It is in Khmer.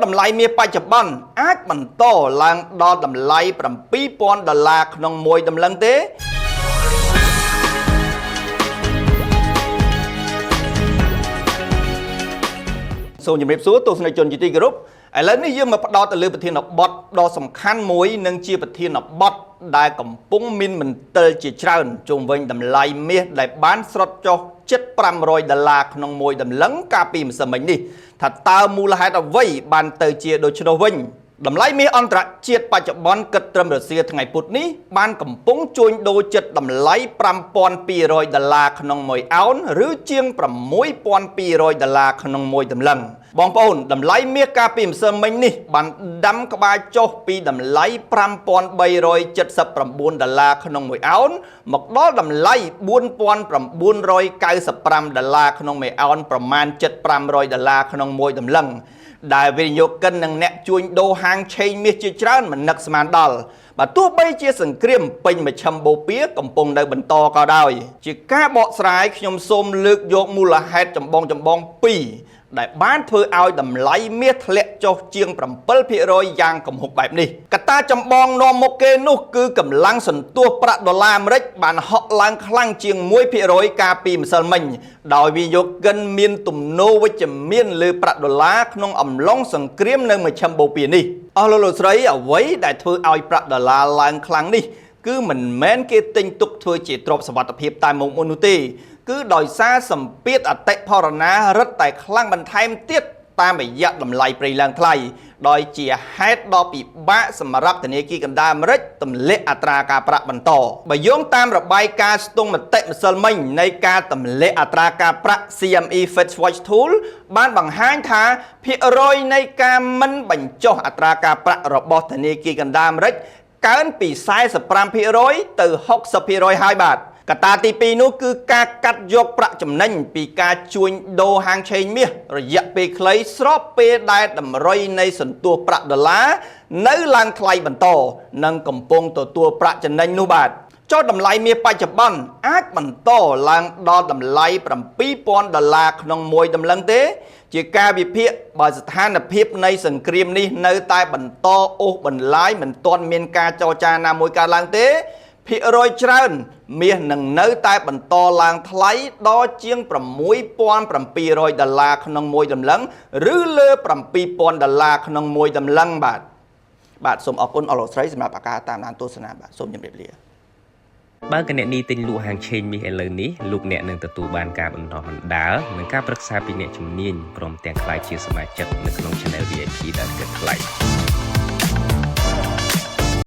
តម្លៃមាសបច្ចុប្បន្នអាចបន្តឡើងដល់តម្លៃ7000ដុល្លារក្នុងមួយតម្លឹងទេ សូមជម្រាបសួរទស្សនិកជនជាទីគោរពឥឡូវនេះយើងមកផ្ដោតទៅលើប្រធានបទដ៏សំខាន់មួយនិងជាប្រធានបទដែលកំពុងមានមន្ទិលជាច្រើនជុំវិញតម្លៃមាសដែលបានស្រុតចុះជិត500ដុល្លារក្នុងមួយតម្លឹងកាលពីម្សិលមិញនេះថាតើមូលហេតុអ្វីបានទៅជាដូច្នោះវិញតម្លៃមាសអន្តរជាតិបច្ចុប្បន្នគិតត្រឹមរសៀលថ្ងៃពុធនេះបានកំពុងជួញដូរជិតតម្លៃ5200ដុល្លារក្នុងមួយអោនឬជាង6200ដុល្លារក្នុងមួយតម្លឹងបងប្អូនតម្លៃមាសកាលពីម្សិលមិញនេះបានដាំក្បាលចុះពីតម្លៃ5379ដុល្លារក្នុងមួយអោនមកដល់តម្លៃ4995ដុល្លារក្នុងមួយអោនប្រមាណជិត500ដុល្លារក្នុងមួយតម្លឹង ដែលវិនិយោគិននិងអ្នកជួញដូរហាងឆេងមាសជាច្រើនមិននឹកស្មានដល់បើទោះបីជាសង្គ្រាមពេញមជ្ឈិមបូព៌ាកំពុងនៅបន្តក៏ដោយជាការបកស្រាយខ្ញុំសូមលើកយកមូលហេតុចម្បងចម្បងពីរដែលបានធ្វើឲ្យតម្លៃមាសធ្លាក់ចុះជាង7%យ៉ាងគំហុកបែបនេះកត្តាចម្បងនាំមុខគេនោះគឺកម្លាំងសន្ទុះប្រាក់ដុល្លារអាមេរិកបានហក់ឡើងខ្លាំងជាង1%កាលពីម្សិលមិញដោយវិនិយោគិនមានទំនោរវិជ្ជមានលើប្រាក់ដុល្លារក្នុងអំឡុងសង្គ្រាមនៅមជ្ឈិមបូព៌ានេះអស់លោកលោកស្រីអ្វីដែលធ្វើឲ្យប្រាក់ដុល្លារឡើងខ្លាំងនេះគឺមិនមែនគេទិញទុកធ្វើជាទ្រព្យសុវត្ថិភាពតែមុខមុននោះទេគឺដោយសារសម្ពាធអតិផរណារឹតតែខ្លាំងបន្ថែមទៀតតាមរយៈតម្លៃប្រេងឡើងថ្លៃដោយជាហេតុដ៏ពិបាកសម្រាប់ធនាគារកណ្ដាលអាមេរិកទម្លាក់អត្រាការប្រាក់បន្តបើយោងតាមរបាយការណ៍ស្ទង់មតិម្សិលមិញនៃការទម្លាក់អត្រាការប្រាក់ CME Fed Watch Tool បានបង្ហាញថាភាគរយនៃការមិនបញ្ចុះអត្រាការប្រាក់របស់ធនាគារកណ្ដាលអាមេរិកកើនពី45%ទៅ60%ហើយបាទកត្តាទី2នោះគឺការកាត់យកប្រាក់ចំណេញពីការជួញដូរហាងឆេងមាសរយៈពេលខ្លីស្របពេលដែលតម្រុយនៃសន្ទុះប្រាក់ដុល្លារនៅឡើងថ្លៃបន្តនិងកំពុងទទួលប្រាក់ចំណេញនោះបាទចុះតម្លៃមាសបច្ចុប្បន្នអាចបន្តឡើងដល់តម្លៃ7000ដុល្លារក្នុងមួយតម្លឹងទេ ជាការវិភាគបើស្ថានភាពនៃសង្គ្រាមនេះនៅតែបន្តអូសបន្លាយមិនទាន់មានការចរចាណាមួយកើតឡើងទេភាគរយច្រើនមាសនឹងនៅតែបន្តឡើងថ្លៃដល់ជាង6700ដុល្លារក្នុងមួយតម្លឹងឬលើ7000ដុល្លារក្នុងមួយតម្លឹងបាទបាទសូមអរគុណអស់លោកស្រីសម្រាប់ការតាមដានទស្សនាបាទសូមជម្រាបលា បើគណនីទិញលក់ហាងឆេងមាសឥឡូវនេះលោកអ្នកនឹងទទួលបានការបណ្ដុះបណ្ដាលនិងការប្រឹក្សាពីអ្នកជំនាញព្រមទាំងក្លាយជាសមាជិកនៅក្នុង Channel VIP ដែលគិតថ្លៃ។